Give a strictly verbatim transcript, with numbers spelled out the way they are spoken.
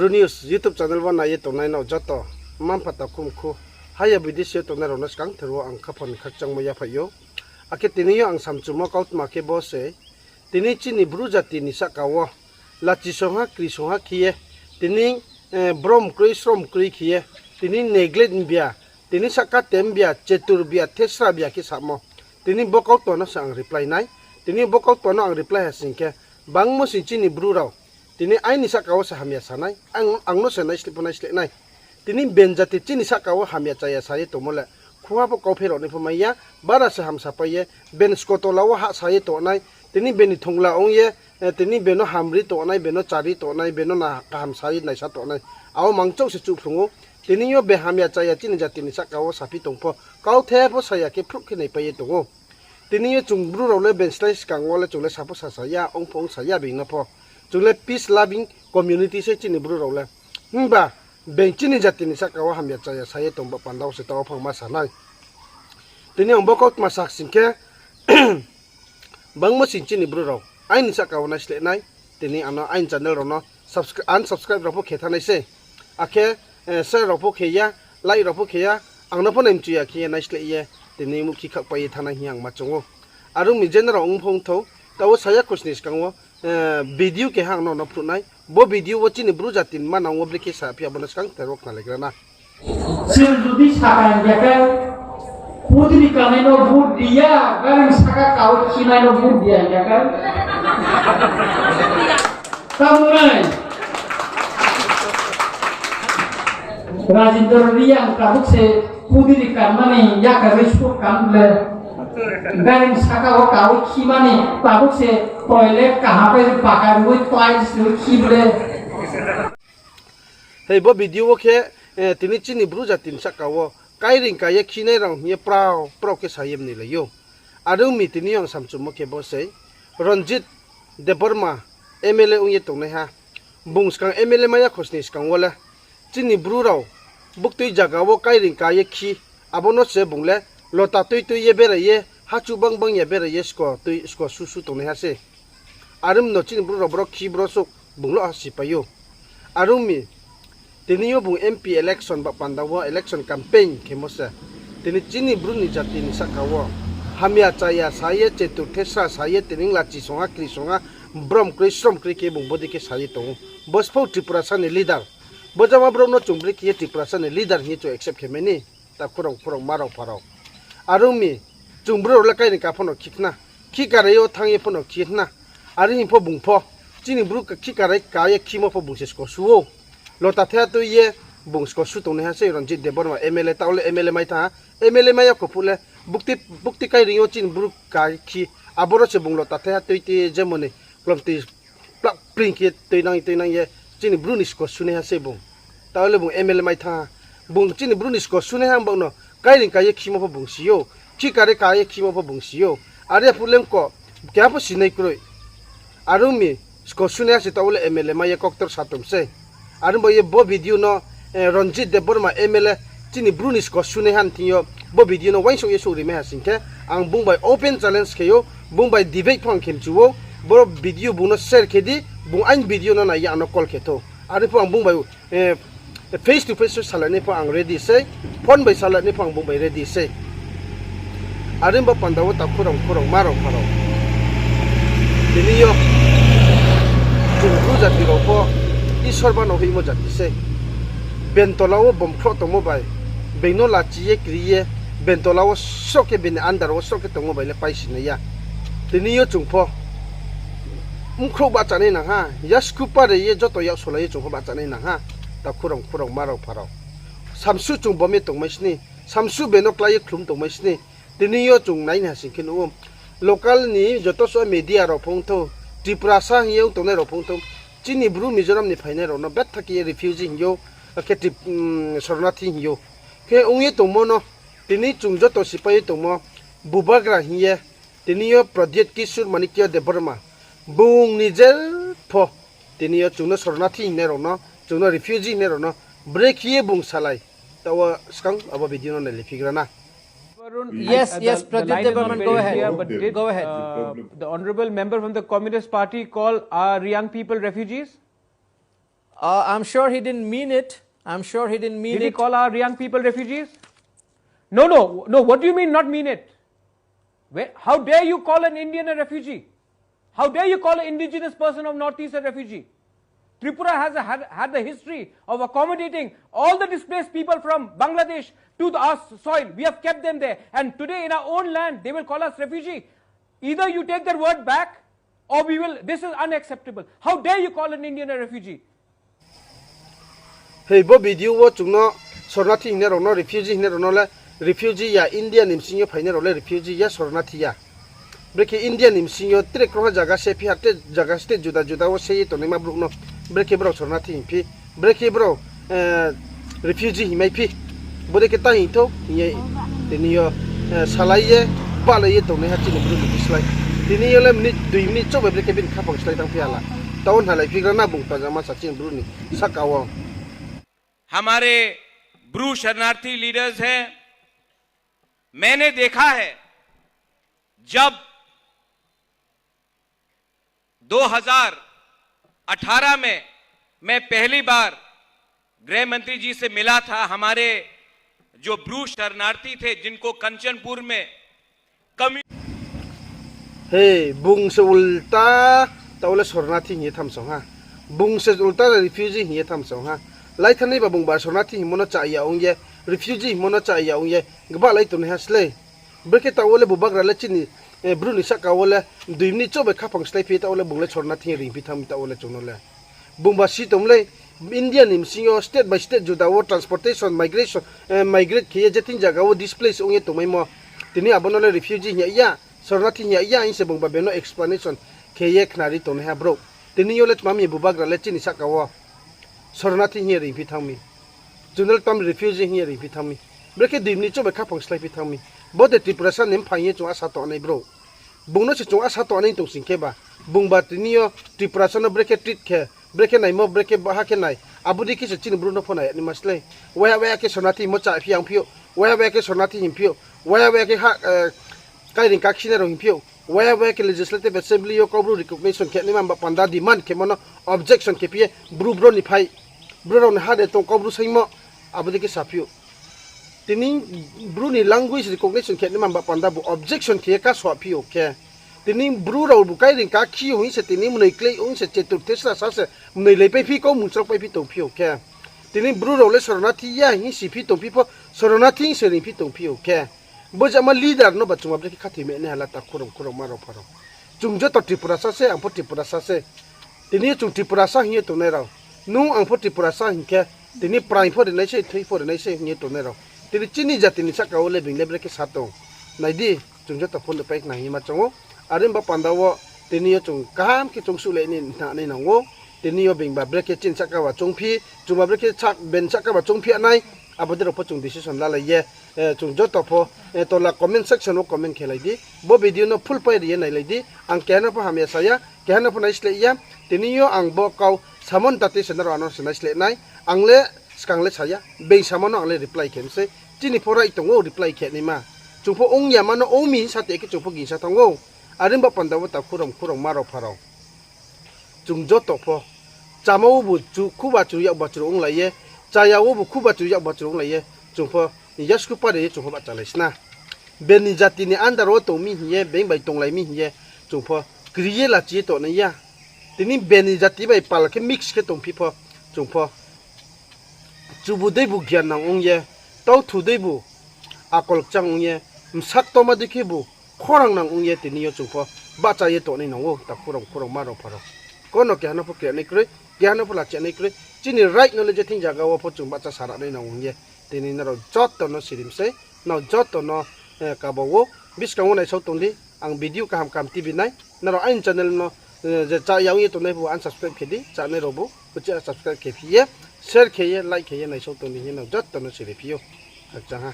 Bru News YouTube channel wo nai ye tongnai no joto mma-mpha takhumkhu, haya bidesi yo tongnai rao no skangther wo ang khaphang ni khakchangmo yaphaih ou. Akhe tini yo ang samchumo kautma khe bo se, tini chini Bru jati ni sahka wo lachi songha kri songha khe ye, tini brom kroi srom kroi khe ye, tini neglect mbia, tini sahka tem bia, chetur bia, thesra bia khe samo. Tini bo kautma no se ang reply nai. Tini bo kautma no ang reply ha sing khe, bangmo sing chini Bru rao tini aini sahka wo se hamya sa nai, ang no se naisleh pho naisleh nai. Tini ben jati chini sahka wo hamya chaya sa ye tongmo le, khuha pho kauphe rao ni pho mai ya, bara se hamsapai ye, ben skotola wo hahsa ye tongnai, tini beni thongla ong ye, tini beno hamri tongnai, beno chari tongnai, beno kaham sa ye naisa tongnai. Abo mangchouh se chuhphrung ou. Tini yo be hamya chaya chini jati ni sahka wo saphi tong pho, kauthe pho saya khe phruh khe naipai ye tong ou. Tini yo chung Bru rao le ben slái skang wo le chung le sa pho sasa ya, ong pho ongsa ya being no pho. Chung le peace loving community se chini Bru rao le. Himba being chini jati ni sahka wo hamya chaya sa ye tong ba panda wo se taoh wo phang ma sa nai. Tini ang bo kautma sak sing khe, bangmo sing chini Bru rao aini sahka wo naisleh nai, tini ano aini channel rao no unsubscribe rao pho khe thanng nai se. Akhe share rao pho khe ya, like rao pho khe ya, ang no pho nai mchu ya khe ye naisleh ye, tini muhkhi khakpai ye thanng nai hing ye ang ma choung ou. Are ong mi je nrao ong pho ong thou, taoh wo saya khosni skang wo video keha ang no no phnuh nai. Bo video wo chini Bru jati ni manang wo brekhe saphi abo no skangther wo khnalaigra na. Chwng jodi saka hingya khe, pudiri kanai no vote diya, gareng saka kawi khinai no vote diya hingya khe. Tamnai. Rajendra Reang tabuk se pudiri kanmani yakarwi suk kan ble. Gareng saka o kawi khimani tabuk se toilet kaham khe paka rwi tiles rwi khi ble. Hei bo video wo khe, tini chini Bru jati ni sahka wo kairing ka ye khinai rao hing ye prao prao khe sa ye mnilai ou. Are ong mi tini yo ang samchumo khe bo sei, Ranjit Debbarma M L A ong ye tongnaiha. Bung skang M L A mai ya khosni skang wo le chini Bru rao buktui zaga wo kairing ka ye khi, abo no se bung le lota tui tui ye berai ye, hachu bang bang ya berai ye, sko susu tongnaiha se. Are ong mi no chini Bru rao bro khi bro suk bung lo ha sipai ou. Are ong mi, tini yo bung M P election ba panda wo election campaign khemo se. Tini chini Bru ni jati ni sahka wo hamya chaya sa ye, chetur thesra sa ye, tini lachi songha kri songha, brom kroi srom kroi khe bung bodei khe sa ye tong ou. Bo sphou Tiprasa ni leader. Bo jama brouh no chung brekhe ye Tiprasa ni leader hing ye chung accept khe mai ni. Takhu rao, khurao, ma rao, pha rao. Are ong mi, chung Bru rao le kairing ka pho no khi khna. Khi karai yo thanng ye pho no khi khna. Are hing pho bung pho, chini Bru khi karai ka ye khimo pho bung se sko su ou. Lota thaiha tui ye bung sko su tongnaiha sei Ranjit Debbarma M L A, taoh le M L A mai thanng ha. M L A mai ya kho phuh le, buktui kairing yo chini Bru ka khi, aboro se bung lota thaiha tui tui ye jemoni klomtui plak pring khe tuinang tuinang ye chini Bru ni sko sunaiha se bung. Taoh le bung M L A mai thanng ha. Bung chini Bru ni sko sunaiha bung no kairing ka ye khimo pho bung si ou. Khi karai ka ye khimo pho bung si ou. Are phuh le ko keha pho sinai kroi. Are ong mi, sko sunaiha se taoh le M L A mai ye koktor sa tong sei. Are ong ba ye bo video no Ranjit Debbarma M L A chini Bru ni sko sunaiha ni thing yo bo video no uaingsouh ye souh ri mai ha sing khe, ang bung bai open challenge khe ou, bung bai debate pho ang khe mchu ou. Boro video bung no share khe di, bung aini video no nai ye ang no call khe thou. Are pho ang bung bai face to face salai nai pho ang ready sei, phone bai salai nai pho ang bung bai ready sei. Are ong ba panda wo takhu rao, khurao, ma rao, pha rao, tini yo chung Bru jati rao pho Isor ba no hoihmo jati sei. Beni tola wo bomkhroh tongmo bai, beng no lachi ye kri ye, beni tola wo sroh khe, beni under wo sroh khe tongmo bai le paisi nai ya. Tini yo chung pho bkhrouh bahcha nai nang ha, yasku pare ye joto yak solai ye chung pho bahcha nai nang ha. Takhu rao, khurao, ma rao, pha rao, samsuh chung bom ye tongmai sini, samsuh beno klái ye khlum tongmai sini. Tini yo chung nai ni ha sing khe nuh ou, local ni joto suh media rao pho ong thou, Tiprasa hing ye ong tongnai rao pho ong thou, chini Bru Mizoram ni phainai rao no betha khe ye refugee hing ou, akhe Tip-, sornathi hing ou. Khe ong ye tongmo no, tini chung joto sipai ye tongmo, bubagra hing ye, tini yo Pradyot Kishore Manikya Debbarma, bung ni je pho, tini yo chung no sornathi hingnai rao no, chung no refugee hingnai rao no, brekhe ye bung salai, taoh wo skang abo video no nailiphigra na. Yes, yes, Pradyot Debbarma, go ahead. Go ahead. The honorable member from the Communist Party call our Reang people refugees? Uh, I'm sure he didn't mean it. I'm sure he didn't mean Did he it. call our young people refugees? No, no, no. What do you mean not mean it? Where, how dare you call an Indian a refugee? How dare you call an indigenous person of Northeast a refugee? Tripura has a, had, had the history of accommodating all the displaced people from Bangladesh to the, our soil. We have kept them there. And today in our own land, they will call us refugee. Either you take their word back or we will, this is unacceptable. How dare you call an Indian a refugee? Hei, bo video wo chung no sornathi hingnai rao no, refugee hingnai rao no le, refugee ya, India ni bsing yo phainai rao le refugee ya, sornathi ya. Brekhe India ni bsing yo tre krungha zaga se phi ha, tre zaga state juda juda wo se ye tongnaima brouh no, brekhe brao sornathi hing phi, brekhe brao, eh, refugee hingmai phi. Bodei khe ta hing thou hing ye tini yo, eh, salai ye, bahlai ye tongnaiha chini bru ni bislái. Tini yo le minute, dui minute chouh bai brekhe bini khaphang slái tang phi ha la. Tao hnalai phigra na bung tazama sa chini bru ni sahka wo. हमारे ब्रू शरणार्थी लीडर्स हैं। मैंने देखा है, जब दो हज़ार अठारह में मैं पहली बार गृह मंत्री जी से मिला था, हमारे जो ब्रू शरणार्थी थे, जिनको कंचनपुर में कमी He, bung se ulta, tao le sornathi hing ye thamsong ha. Bung se ulta refugee hing ye thamsong ha. Laithanai ba bung ba sornathi hingmo no cha ya ong ye, refugee hingmo no cha ya ong ye, gbahlai tongnaiha slái. Brekhe tao le bubagra le chini, eh, bru ni sahka wo le, dui minute chouh bai khaphang slái phi tao le bung le sornathi hing ring phi thanng mi tao le chung no le. Bung ba si tong le, India ni bsing yo state by state juda wo transportation, migration, eh, migrate khe ye je thing zaga wo displace ong ye tongmaimo. Tini abo no le refugee hing ya, sornathi hing ya hing se bung ba beno explanation khe ye khnari tongnaiha brouh. Tini yo le tma mi bubagra le chini sahka wo sornathi hing ye ring phi thanng mi. Chung no le tma mi refugee hing ye ring phi thanng mi. Brekhe dui minute chouh bai khaphang slái phi thanng mi. Bo de Tiprasa ni mphaing ye chung asa tongnai brouh. Bung no se chung asa tongnai tong sing khe ba. Bung ba tini yo Tiprasa no brekhe treat khe, brekhe naimo, brekhe baha khe nai. Abo dei khe se chini bru no pho nai ya naima slái. Waya waya khe sornathi hingmo cha phi yang phi ou. Waya waya khe sornathi hing phi ou. Waya waya khe ha, eh, kairing kakhinai rao hing phi ou. Waya waya khe Legislative Assembly yo Kaubru recognition khe naima ba panda demand khemo no objection khe phi ye bru bro ni phai. Bru rao ni ha de tong Kaubru saingmo. Abo dei khe sa phi ou. Tini bru ni language recognition khe naima ba panda bu objection khe ye kasoa phi ou khe. Tini bru rao bu kairing kakhi ou hing se tini mnoi klei ou hing se chetur thesra sa se mnoi lei pai phi kau mungchrao pai phi tong phi ou khe. Tini bru rao le sornathi ya hing si phi tong phi pho, sornathi hing se ring phi tong phi ou khe. Bo jama leader no ba chung ba brekhe khathoi me nai ha la ta khurang khurang ma rao pha rao. Chung joto Tiprasa se, ang pho Tiprasa se. Tini yo chung Tiprasa hing ye tongnai rao. Nung ang pho Tiprasa hing khe, tini praing pho rinai se, thoi pho rinai se hing ye tongnai rao. Tini chini jati ni sahka wo le being le brekhe sa tong. Nai di, chung joto pho no pai khna hing ye ma chong ou. Are ong ba panda wo, tini yo chung kaham khe chung suhlai ni hna nai nang ou. Tini yo being ba brekhe chini sahka ba chung phi, chung ba brekhe sa-, ben sahka ba chung phi ya nai, abo dei rao pho chung decision lalai ye, eh, chung joto pho, eh, tola comment section wo comment khe lai di. Bo video no full pai ri ye nailai di. Ang keha no pho hamya sa ya, keha no pho naisleh ya. Tini yo ang bo kau samo ni tate se nrao ano se naisleh nai. Ang le skang le sa ya, being samo no ang le reply khe mi sei. Chini pho right tong ou reply khe naima. Chung pho ong ya ma no ong mi hing sa te khe chung pho gingsa thanng ou. Are ong ba panda wo ta khurang khurang ma rao pha rao. Chung joto pho. Chama wo bu chu-, khu bachru yak bachru onglai ye. Chaya wo bu khu bachru yak bachru onglai ye. Chung pho yasku pare ye chung pho bahchalai sna. Beni jati ni under wo tong mi hing ye, being bai tonglai mi hing ye, chung pho kri ye lachi ye tongnai ya. Tini beni jati bai pal khe mix khe tongphi pho, chung pho chubu dei bu gian nang ong ye, tauthu dei bu akol kchang ong ye, bsaktoma dei khe bu khorang nang ong ye tini yo chung pho bahcha ye tongnai nang ou, ta khurang khurang ma rao pha rao. Kono keha no pho kre nai kroi, keha no pho lachi nai kroi, chini right no le je thing zaga wo pho chung bahcha sa ra nai nang ong ye, tini nrao joto no sirim sei, nrao joto no, eh, kaba ou, buskang wo naisao tong di, ang video kaham kaham tibi nai, nrao aini channel no, eh, je cha ya ong ye tongnai bu unsubscribe khe di, chanai rao bu, uchih subscribe khe phi ye, share khe ye, like khe ye naisao tong di hing ye nrao joto no siri phi ou. Khakchang ha.